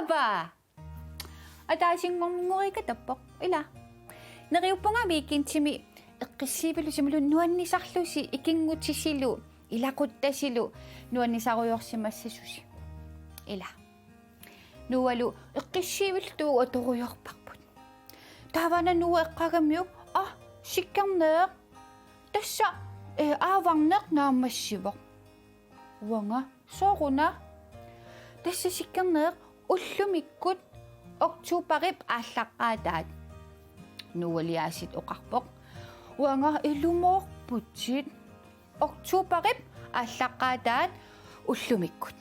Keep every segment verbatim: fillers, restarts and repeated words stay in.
Apaa. Ataasinngornikuugatta tappoq. Ila. Neriuppunga weekendimi eqqissiivillusi imaluunniit nuannisarlusi ikinngutisilu ilaquttasilu nuannisarujoorsimassasusi. Ila. Noahlu eqqissiivilluta atorujoorparput. Taavaana Noah eqqaagamiuk, aa, Sikkerneq. Tassa, eh, aavarneq naammassivoq. Uanga, sooruna? Tassa Sikkerneq ullumikkut oktoberip aallaqqaataat. Noahli aasiit oqarpoq. Uanga, ilumoorputit. Oktoberip aallaqqaataat ullumikkut.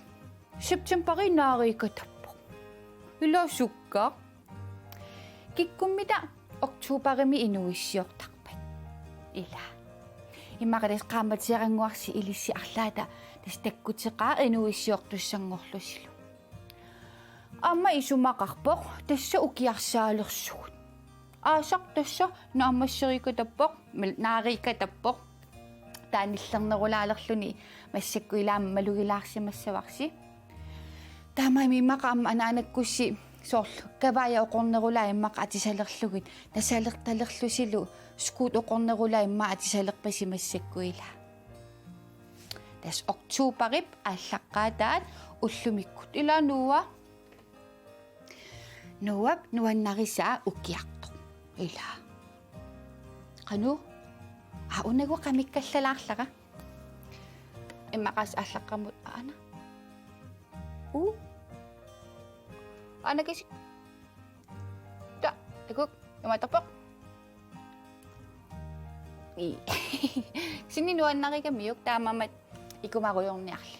Septemberip naareerakku tappoq. Ila sukka. Kikkummita oktoberimi inuuissiortarpat? Ila. Immaqa tassa qaammateerannguarsi ilissi arlaata tassa takkuteqaaq inuuissiortussanngorlusilu. Aamma isumaqarpoq tassa ukiarsaalersugut. Aasaq tassa naammassereerakku tappoq, mil-, naareerakku tappoq. Taanna nillernerulaalerluni massakkut ilaammi malugilaarsimassavarsi. Taamaammat immaqa aamma anaanakkussi soorlu kavaajat oqornerulaat immaqa atisalerlugit, nasalertalerlusilu skuut oqornerulaat immaqa atisalerpasi massakkut ila. Tassa oktoberip aallaqqaataat ullumikkut ila Noah. Noahp nuannarisaa ukiartoq. Ila. Qanoq? Aa, unagu qamikkallalaarlara. Immaqa aasiit aallaqqaammut aana. Uu. Aanakasik. Taa, takuk, imaattarpoq. Ii. Kisianni nuannarigamiuk taamaammat ikumarujoorniarli.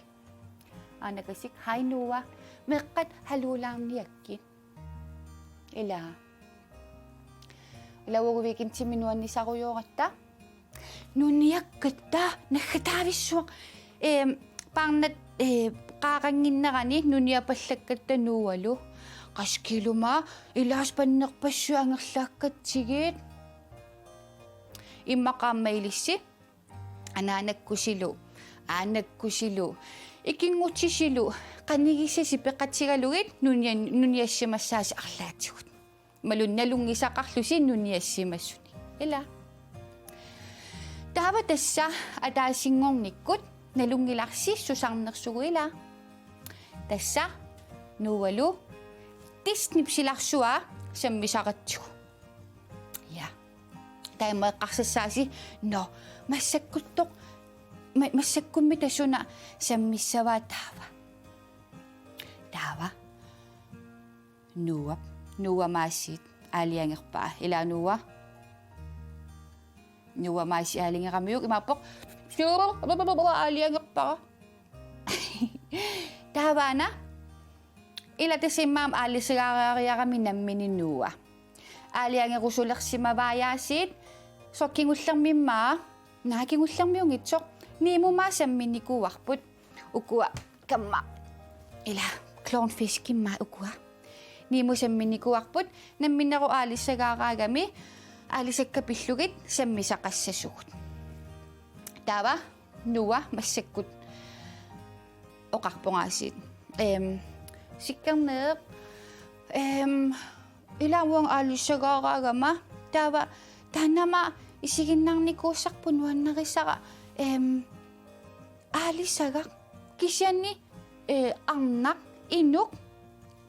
Aanakasik, hej Noah. Meeqqat haluulaarniakkit. Ila. Ila uagut weekendimi nuannisarujooratta. Nuniakkatta, naggataavissuaq. Ehm, paarnat, eh, qaaqannginnerani nuniapallakkatta Noahlu. Qaskiluma, ilaasa pannerpassuit angerlaakkatsigit. Immaqa aamma ilissi. Anaanakkusilu, aanakkusilu, ikinngutisilu, qanigisasi peqatigalugit nunia-, nuniassimassaasi arlaatigut. Imaluunniit nalunngisaqarlusi nuniassimasuni. Ila. Taava tassa ataasinngornikkut nalunngilarsi susarnersugut ila. Tassa Noahlu Disneyp silarsua sammisaratsigu. Ja. Taama eqqarsassaasi, nå, massakkullu, ma-, massakkummi tasuna sammissavaa taava. Taava. Noah, Noah Maasiit aalajangerpaa, ila Noah. Noah Maasiit aalajangeramiuk imaappoq. Aalajangerpara. Taavaana. Ila tassa immaqa aalisagaariarami nammineq Noah. Aalajangerusulersimavaa aasiit, soorlu kingullermi immaqa, naa kingullermiunngitsoq, Nemomaa samminikuuarput. Ukua kamma. Ila clownfish immaqa ukua. Nemo samminikuuarput, nammineq aalisagaaraagami, aalisakkat pillugit sammisaqassasugut. Taava Noah massakkut oqarpoq aasiit. Ehm, Sikkerneq. Ehm, ila uanga aalisagaaraagama. Taava taannama isiginnaarnikuusarput nuannarisara. Ehm, aalisagaq. Kisianni, eh, arnaq, inuk.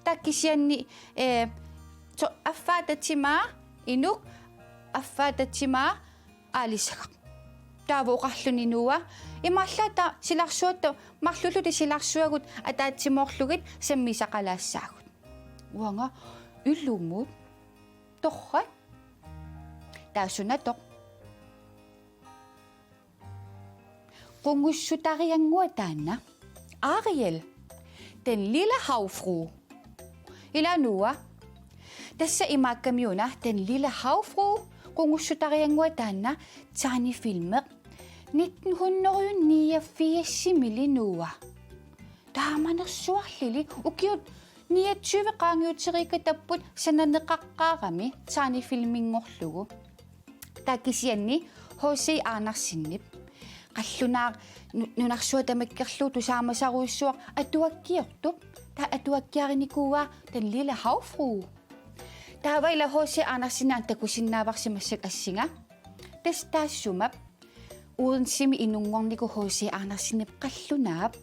Taava kisianni, eh, so-, affaata timaa, inuk, affaata timaa, aalisagaq. Taava oqarluni Noah, imaallaat silarsuatta, marluulluta silarsuagut ataatsimoorlugit sammisaqalaassaagut. Uanga, ilumut, torrak, taava sunatoq. Qungussutariannguaq taanna. Ariel. Den lille havfrue. Ila Noah. Tassa imaakkamiuna, den lille havfrue, Qungussutariannguaq taanna tegnefilmi nitten hundrede niogfirsimilu, Noah. Taamanersuarlili ukiut niogtyve qaangiuteriikkatapput sananeqaqqaarami tegnefilminngorlugu. Taava kisianni H C Andersenip. Qallunaaq nu-, nunarsuaq tamakkerlugu tusaamasarujussuaq atuakkiortup. Taava atuakkiarinikuuaa Den lille havfrue. Taava ila H C Andersen takusinnaavarsi massakkut assinga. Tassa taassuma Odensemi inunngornikoq H C Andersenip qallunaap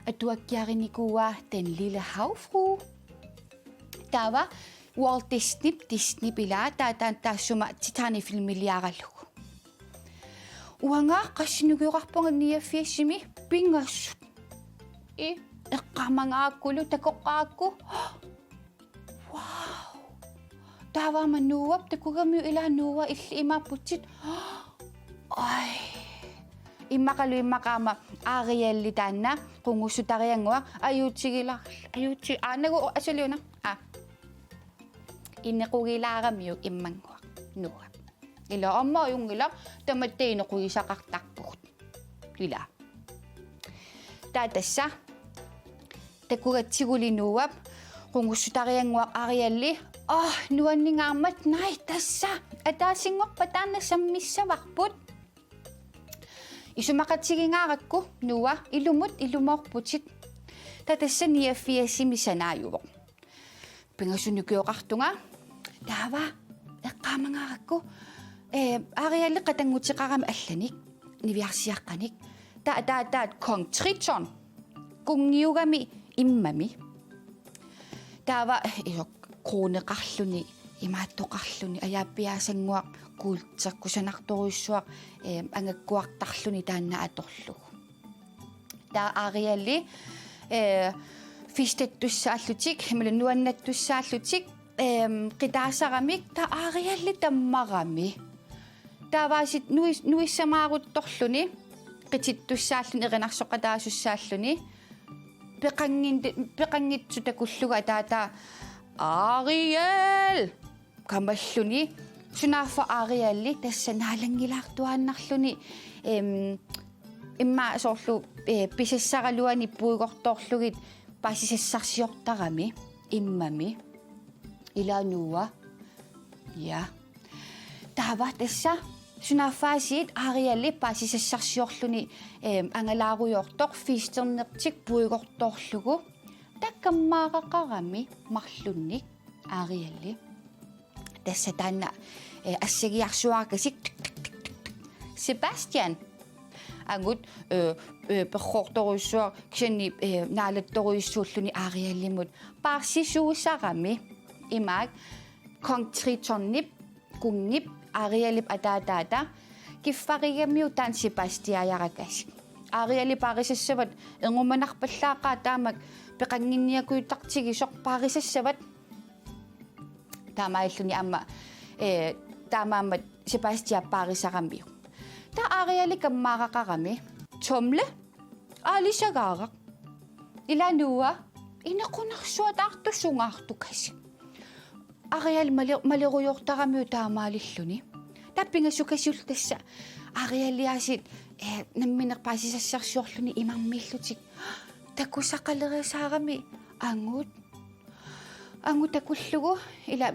atuakkiarinikuuaa Den lille havfrue. Taava Walt Disneyp, Disneyp ila, taava taanna taassuma tegnefilmiliaralugu. Uanga qassinukioqarpunga niogfirsimi pingasut. I, eqqaamangaakkulu takoqqaakku. Wow. Taava aamma Noahp takugamiuk ila Noah illit imaapputit. Ai. Immaqalu immaqa aamma Ariel taanna qungussutariannguaq ajuutigilar-, ajuuti-, aa, nagu asuli una. Aa. Inequgilaaramiuk immannguaq Noah. Ila aamma ajunngilaq tamatta inequgisaqartarpugut. Ila. Taava tassa takugatsiguli Noahp qungussutariannguaq Ariel, aa, nuanningaarmat, naaj tassa ataasinngorpat taanna sammissavarput. Isumaqatigingaarakku Noah, ilumut ilumoorputit. Taava tassa niogfirsimi sanaajuvoq. Pingasunukioqartunga. Taava eqqaamangaarakku, ee, Ariel qatannguteqarami allanik, niviarsiaqqanik. Taava, taava, taava Kong Triton. Kunngiugami immami. Taava, ee, isoq kruuneqarluni, imaattoqarluni, ajaappiaasannguaq kuulterkusanartorujussuaq, ee, angakkuartarluni taanna atorlugu. Taava Ariel, ee, fistettussaallutik, imaluunniit nuannattussaallutik, em, qitaasaramik, taava Ariel tammarami. Taava aasiit nuis-, nuissamaaruttorluni, qitittussaalluni, erinarsoqataasussaalluni, peqanngin-, peqanngitsut takullugu ataataa, Ariel! Kamalluni, sunaaffa Ariel tassa naalanngilaartuaannarluni, em, immaqa soorlu, ee, pisassaraluani puigortoorlugit paasisassarsiortarami immami. Ila Noah. Ja. Taava tassa sunaaffa aasiit Ariel paasisassarsiorluni, em, angalaarujoortoq fisternertik puigortoorlugu. Taava kammaaraqarami marlunnik Ariel. Tassa taanna, ee, assagiarsuarakasik, tik, tik, tik, tik, tik. Sebastian. Angut, ee, ee, perroortorujussuaq, kisianni, ee, naalattorujussuulluni Arielimut paarsisuusarami. Imaak, Kong Tritonip, kunnip, Arielip ataataata, kiffarigamiuk taanna sepastiaajarakasik. Arieli paarisassavat, ernumanarpallaaqaaq taamak peqannginniakujuttartigisoq paarisassavat. Taamaalilluni aamma, ee, taamaammat Sebastian paarisaramiuk. Taava Arieli kammaaraqarami. Tumle? Aalisagaaraq. Ila Noah. Inequnarsuataartoq sungaartukasik. Ariel male-, malerujoortaramiuk taamaalilluni. Taava pingasukasiullu tassa Ariel aasiit, ee, nammineq paasisassarsiorluni imarmiillutik. Takusaqalerisaarami angut. Angut takullugu ila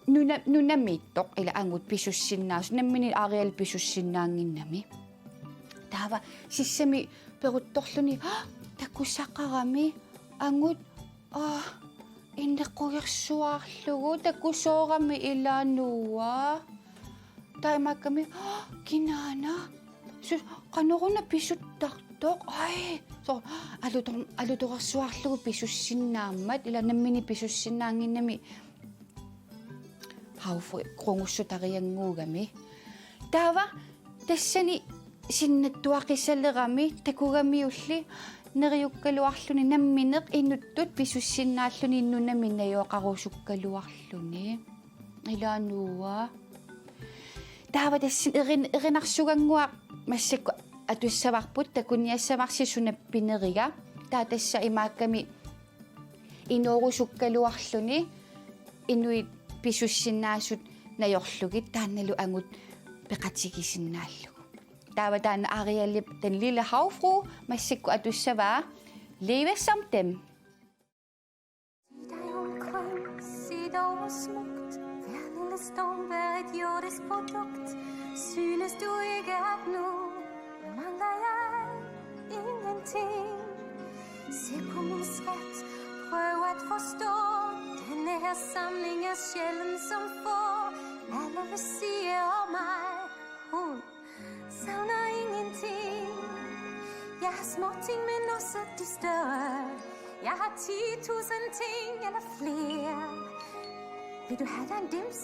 nuna-, nunamiittoq ila angut pisussinnaasut. Nammineq Ariel pisussinnaannginnami. Taava sissami peruttorluni takusaqarami angut. Aa, inequgersuarlugu takusoorami ila Noah. Taamaakkami, kinaana? Su-, qanoruna pisuttartoq? Ai, so, alutor-, alutorersuarlugu pisussinnaammat, ila nammineq pisussinnaannginnami. Havfrue qungussutariannguugami. Taava tassani sinnattuaqisalerami takugamiulli neriukkaluarluni nammineq inuttut pisussinnaalluni nunami najugaqarusukkaluarluni. Ila Noah. Taava tassani erin-, erinarsugannguaq massakkut atussavarput, takuniassavarsi suna pineriga. Taava tassa imaakkami inoorusukkaluarluni inuit pisussinnaasut najorlugit taannalu angut peqatigisinnaallugu. Taava taanna Arielip Den lille havfrue massakkut atussavaa Leve som dem. Se dig omkring, se dog hvor smukt. Hver lille storm, hver et jordisk produkt. Synes du ikke, at nu mangler jeg ingenting? Se på min skat, prøv at forstå. Denne her samling er sjælden som få. Alle vil sige om mig, hun savner ingenting. Jeg har små ting, men også de større. Jeg har ti tusind ting eller flere. Vil du have dig en dims?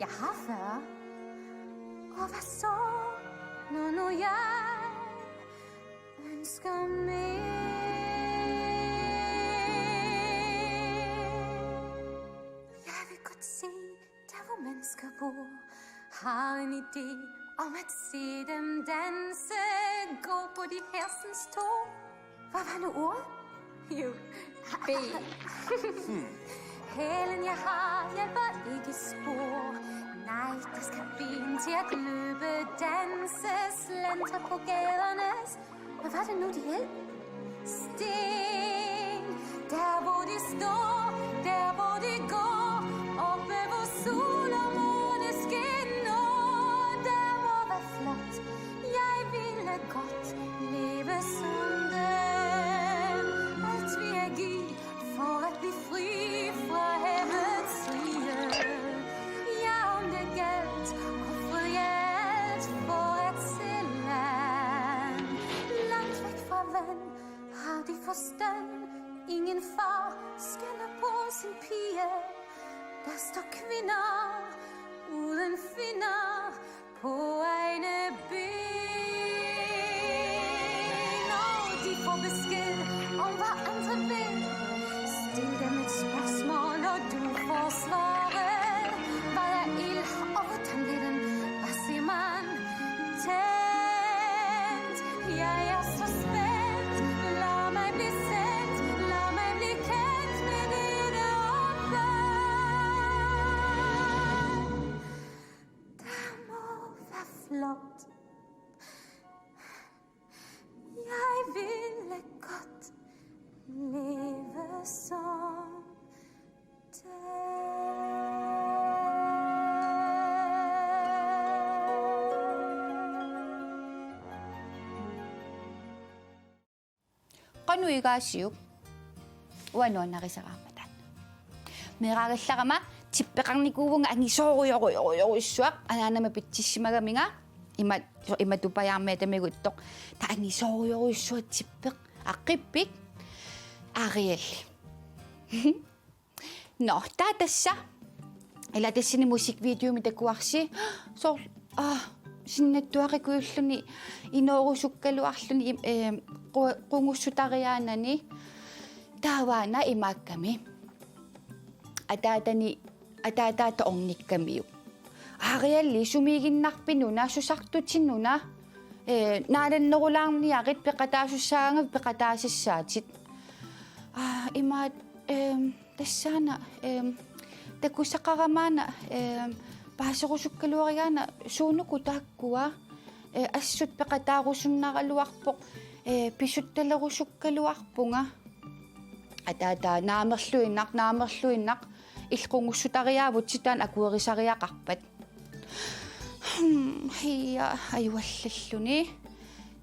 Jeg har fyrre. Og hvad så, når nu jeg ønsker mere? Jeg vil godt se der, hvor mennesker bor, har en idé om at se dem danse. Gå på de hersens to. Hvad var nu ordet? Jo, ben. Hælen, jeg har, hjælper ikke spor. Nej, der skal ben til at løbe, danse, slentre på gadernes Hvad var det nu, de hed? Sten. Der, hvor de står, der, hvor de går, oppe, hvor sol og måne skinner. Der må være flot. Jeg ville godt leve som dem. Alt vil jeg give for at blive fri fra havets rige. Jeg om det galt, offrede jeg alt for at se land. Langt væk fra vand, har de forstand. Ingen far skælder på sin pige. Der står kvinder uden finder på egne ben. Og de får besked om, hvad andre vil. Stil dem et spørgsmål, og du får svaret. Hvad er ild, og hvordan vil den? Hvad siger man? Tændt. Jeg er så spændt. Lad mig blive sendt. Lad mig blive kendt med dette opland. Der må være flot. Jeg ville godt leve som dig. Qanoq igaasiuk? Uanga nuannarisaraarmata. Meeraagallarama tippeqarnikuuvunga angisoorujorujorujussuaq anaanama pitsissimagaminga ima-, imatut pajaarmia tamiguttoq. Taava angisoorujorujussuaq tippeq. Aqippik. Ariel. Nå, taava tassa. Ila tassani musikvideomi takuarsi. Soorlu, aa, sinnattuaqqikkujulluni inoorusukkaluarluni im-, ee, qu-, qungussutariaanani. Taavaana imaakkami. Ataatani, ataataata ornikkamiuk. Arielli sumiiginnarpinuna, susartutinuna. Ee, naalannerulaarniarit peqataasussaagavit peqataasassaatit. Aa, imaat, eem, tassaana, eem, takusaqaramaana, eem, paaserusukkaluarigaana suunuku taakkua, ee, assut peqataarusunnaraluarpoq, ee, pisuttalerusukkaluarpunga. Ataata naamerluinnaq, naamerluinnaq, illit qungussutariaavutit taanna akuerisariaqarpat. Hmm, hia, ajuallalluni.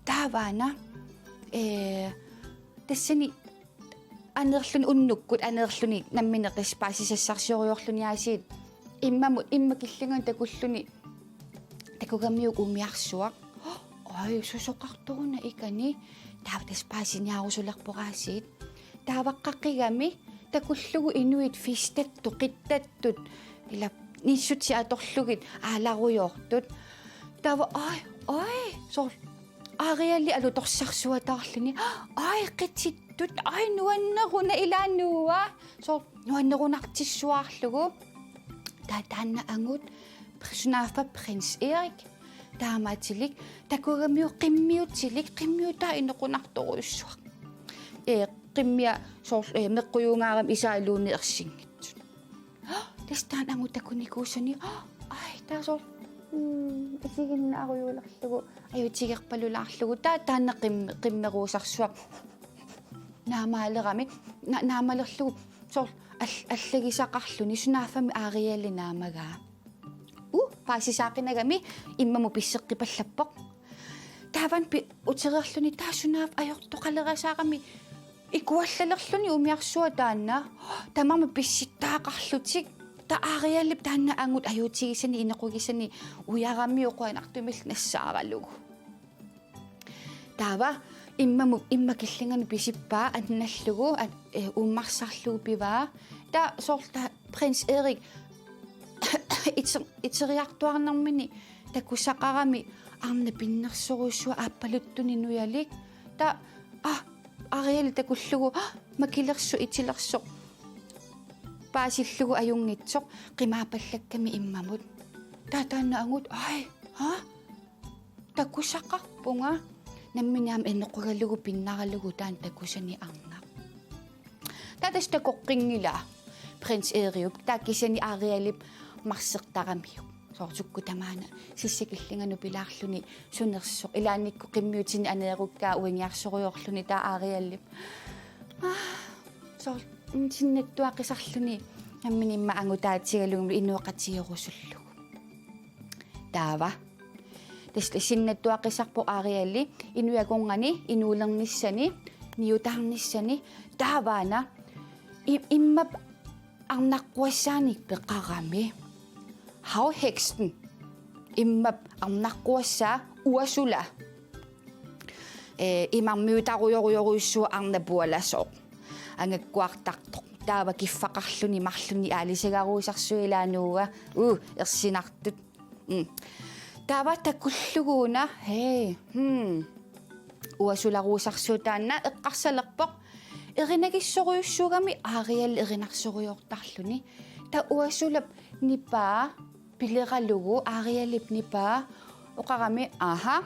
Taavaana, ee, tassani aneerluni unnukkut, aneerluni nammineq tassa paasisassarsiorluni aasiit. Immamut, immaqa killingani takulluni, takugamiuk umiarsuaq. Oj, susoqartoruna ikani. Taava tassa paasiniarusulerpoq aasiit. Taava qaqigami takullugu inuit fistattut, qittattut, ila nissutsit atorlugit aalarujoortut. Taava, oj, oj, soorlu Arielli alutorsarsuataarluni. Oj, qitittut, oj, nuanneruna ilaa nuua. Soorlu nuannerunartissuarlugu. Taava taanna angut, sunaaffa Prins Erik, taamaatilik, takugamiuk qimmiutilik, qimmiutaa inequnartorujussuaq. Ee, qimmia soorlu, ee, meqqujuungaarami isaaluunniit ersinngitsut. Tassa taanna angut takunikuusuni, aa, Taava soorlu, mm, isiginnaarujussuulerlugu, ajutigerpalulaarlugu, taava taanna qim-, qimmeruusarsuaq naamaalerami, na-, naamalerlugu, soorlu al-, allagisaqarluni, sunaaffami Arieli naamagaa. Uu, paasisaaqinagami immamut pisseqqipallappoq. Taava pi-, utereerluni taava sunaaffa ajortoqalerasaarami ikuallalerluni umiarsuaq taanna. Tamarmik pissittaaqarlutik. Taava Arielip taanna angut ajutigisani inequgisani ujaramiuk qujanartumillu nassaaralugu. Taava immamut, immaqa killingani pisippaa annallugu, an-, eh, uummarsarlugu pivaa. Taava soorlu taava prins Erik iter-, iteriartuarnermini takusaqarami arnat pinnersorujussuaq aappaluttunik nujalik. Taava, ah, Arieli takullugu, ah, makilersoq itilersoq paasillugu ajunngitsoq qimaappallakkami immamut. Taava taanna angut, ai, ha? Takusaqarpunga. Nammineq aamma inequgalugu pinnaralugu taanna takusani arnaq. Taava tassa takoqqinngilaa prins Eriup, taava kisianni Arielip marsertaramiuk. Soorlu sukkut tamaana sissakillinganut pilaarluni sunersoq. Ilaannikkut qimmiutinik aneerukkaa uingiarsorujoorluni taava Arielip. Ah, soorlu, mm, sinnattuaqisarluni nammineq immaqa angutaatigalugulu inooqatigerusullugu. Taava. Tassa sinnattuaqisarpoq Arieli inuit akornanni inuulernissani, niutaarnissani, taavaana i-, immap arnaqquassaanik peqarami. Havheksen. Immap arnaqquassaa Ursula. Eh, imarmiutarujorujorujussuaq arnat pualasoq. Angakkuartartoq. Taava kiffaqarluni marlunnik aalisagaruusarsuaq ilaa Noah. Uu, ersinartut. Mm. Taava takullugu una, hej, hmm. Ursularuusarsuaq taanna eqqarsalerpoq. Erinagissorujussuugami Ariel erinarsorujoortarluni. Taava Ursulap nipaa pileralugu Arielip nipaa oqarami, aha.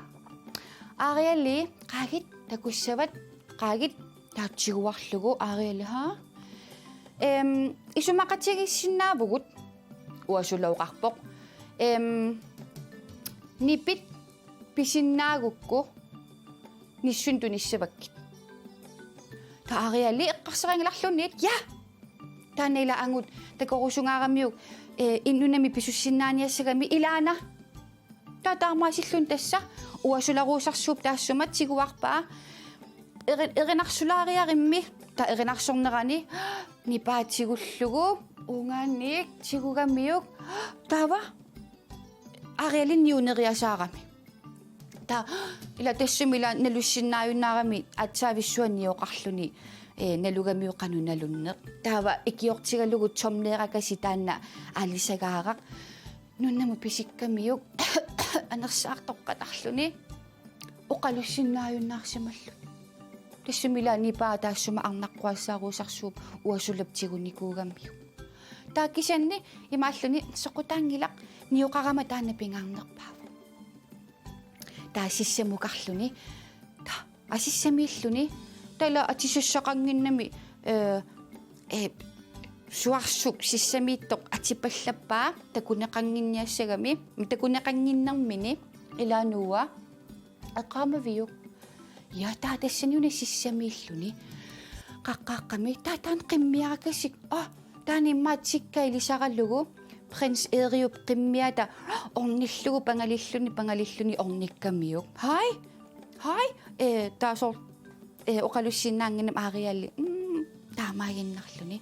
Arieli, qaagit takussavat, qaagit, taava tiguarlugu Arieli, ha? Em, isumaqatigiissinnaavugut, Ursula oqarpoq. Em, nipit pisinnaagukku nissunik tunissavakkit. Taava Arieli eqqarsarinngilarluunniit, ja! Taanna ila angut takorusugaaramiuk, eh, nunami pisussinnaaniassagami ilaana. Taava taamaasilluni tassa Ursularuusarsuup taassuma tiguarpaa. Eri-, erinarsulaariarimmi, taava erinarsornerani nipaa tigullugu, uungaanniit tigugamiuk. Taava Arieli niuneriasaarami. Taava ila tassami ila nalussinnaajunnaarami aatsaavissuaq nioqarluni, eh, nalugamiuk qanoq nalunneq. Taava ikiortigalugu Tom Leerakasi taanna aalisagaaraq. Nunamut pisikkamiuk anersaartoqqatarluni oqalussinnaajunnaarsimalluni. Tassami ila nipaa taassuma arnaqquassaaruusarsuup Ursulap tigunikuugamiuk. Taava kisianni imaalluni soqutaanngilaq nioqarama taanna pingaarnerpaavoq. Taava sissamukarluni. Taava asissamiilluni. Taava ila atisassaqannginnami, eh, eh, suarsuk sissamiittoq atipallappaa takuneqannginniassagami, takuneqannginnermini ilaa Noah. Eqqaamaviuk? Ja, taava tassani una sissamiilluni. Qaqqaaqqami, taava taanna qimmiarakasik. Ah, taanna immaqa tikka ilisaralugu. Prins Eriup qimmiata ornillugu pangalilluni, pangalilluni ornikkamiuk. Hej, hej, eh, taava soorlu, eh, oqalussinnaannginnami Arieli. Mm, taamaaginnarluni.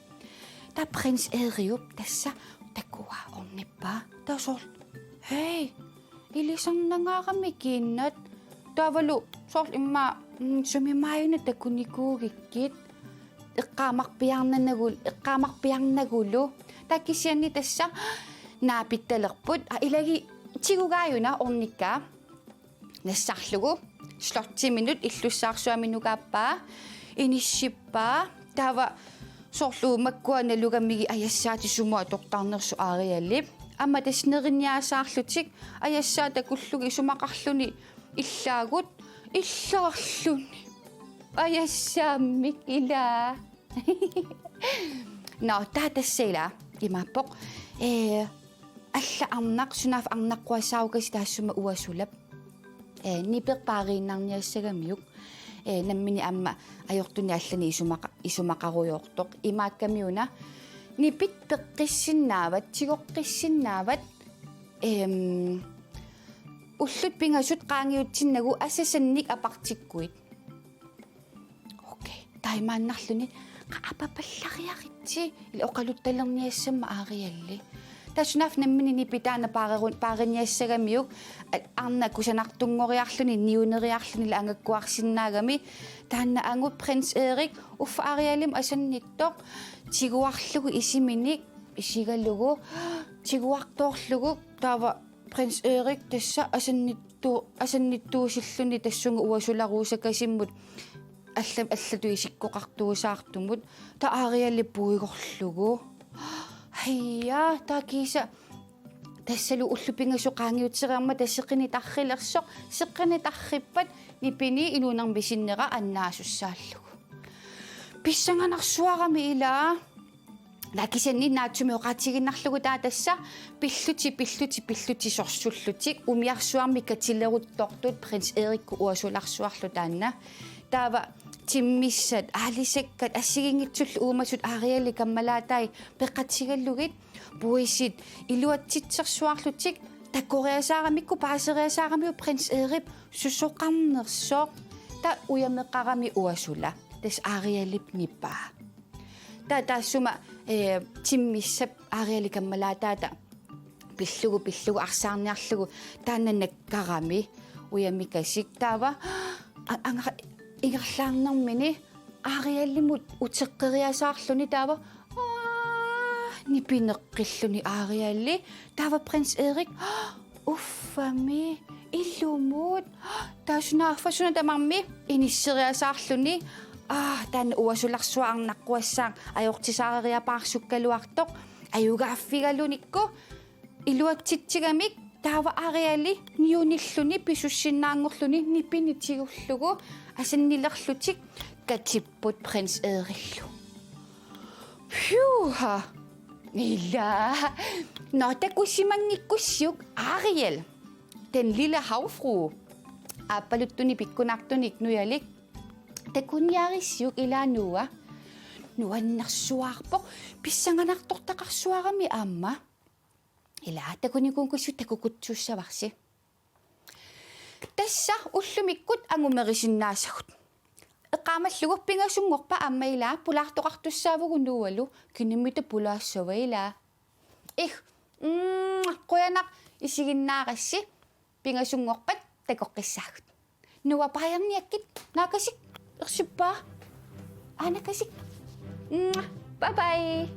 Taava prins Eriup tassa takuaa ornippaa. Taava soorlu, hej, ilisarnangaarami kiinnat. Taavalu soorlu immaqa, mm, sumimaajuna takunikuugikkit. Eqqaamarpiarnanagul-, eqqaamarpiarnagulu. Taava kisianni tassa naapittalerput. Aa, ilagi tigugaajuna ornikkaa. Nassarlugu. Slottiminut illussaarsuarmi nukaappaa. Inissippaa. Taava soorlu makkua nalugamigit ajassaatit sumut atortarnersoq Arielip. Aamma tassa nerinniasaarlutik ajassaat takullugit isumaqarluni illaagut. Illaarluni. Ajassaammik ilaa. Nå, taava tassa ila imaappoq. Eh, alla arnaq, sunaaffa arnaqquassaarukasiit taassuma uasulap. Ee, nipeq paariinnarniassagamiuk. Ee, nammineq aamma ajortunik allanik isumaqa-, isumaqarujoortoq. Imaakkami una nipit peqqissinnaavat, tigoqqissinnaavat, em, ullut pingasut qaangiutsinnagu asasannik apartikkuit. Okay, taimaannarluni qa apapallariaritsi, ila oqaluttalerniassammat Arielli. Tassa sunaaffa nammineq nipit taanna paarerun-, paariniassagamiuk, a-, arnaq kusanartunngoriarluni, niuneriarluni ila angakkuarsinnaagami, taanna angut Prins Erik uffa Arielimut asannittoq, tiguarlugu isiminik, isigalugu, tiguartoorlugu, taava Prins Erik tassa asannittu-, asannittuusilluni tassunga uasularuusakasimmut alla-, allatut isikkoqartuusaartumut, taava Arielip puigorlugu. Hija, taava kiisa tassalu ullut pingasut qaangiutereermata seqineq tarrilersoq, seqineq tarrippat nipini inuunermi sinnera annaasussaallugu. Pissanganarsuarami ilaa. Taava kisianni naatsumik oqaatigiinnarlugu taava tassa pillutik, pillutik, pillutik sorsullutik umiarsuarmi katileruttortut Prins Erikkut uasularsuarlu taanna. Taava timmissat, aalisakkat, assigiinngitsullu uumasut Arielip kammalaatai peqatigalugit, puisit iluatsitsersuarlutik, takoriasaaramikku paaseriasaaramiuk Prins Erip susoqarnersoq, taava ujameqarami uasula, tassa Arielip nipaa. Taava taassuma, ee, timmissap Arielip kammalaataata pillugu, pillugu arsaarniarlugu taanna nakkarami ujamikasik. Taava a-, anga-, ingerlaarnermini Arielimut uteqqeriasaarluni taava, aa, nipineqqilluni Arieli. Taava Prins Erik, uffami, ilumut. Taava sunaaffa suna tamarmi inisseriasaarluni, aa, taanna uasularsuaq arnaqquassaaq ajortisaareriapaarsukkaluartoq, ajugaaffigalunikku iluatsitsigamik, taava Arieli niunilluni pisussinnaanngorluni nipini tigullugu asannilerlutik katipput Prins Erillu. Pjuha! Ila. Nå, takusimanngikkussiuk Ariel, den lille havfrue. Aappaluttunik pikkunartunik nujalik. Takuniarissiuk ilaa Noah? Nuannersuarpoq, pissanganartortaqarsuarami aamma. Ila, takunikuunngikkukku takukutsuussavarsi. Tassa ullumikkut angumerisinnaasagut. Eqqaamallugu pingasunngorpat aamma ila pulaartoqartussaavugut Noahlu, kinimita pulaassava ila. Ih, mm, qujanaq isiginnaarassi, pingasunngorpat takoqqissaagut. Noah, baajarniakkit, naakasik, ersippaa. Aanakasik. Mm, bye bye.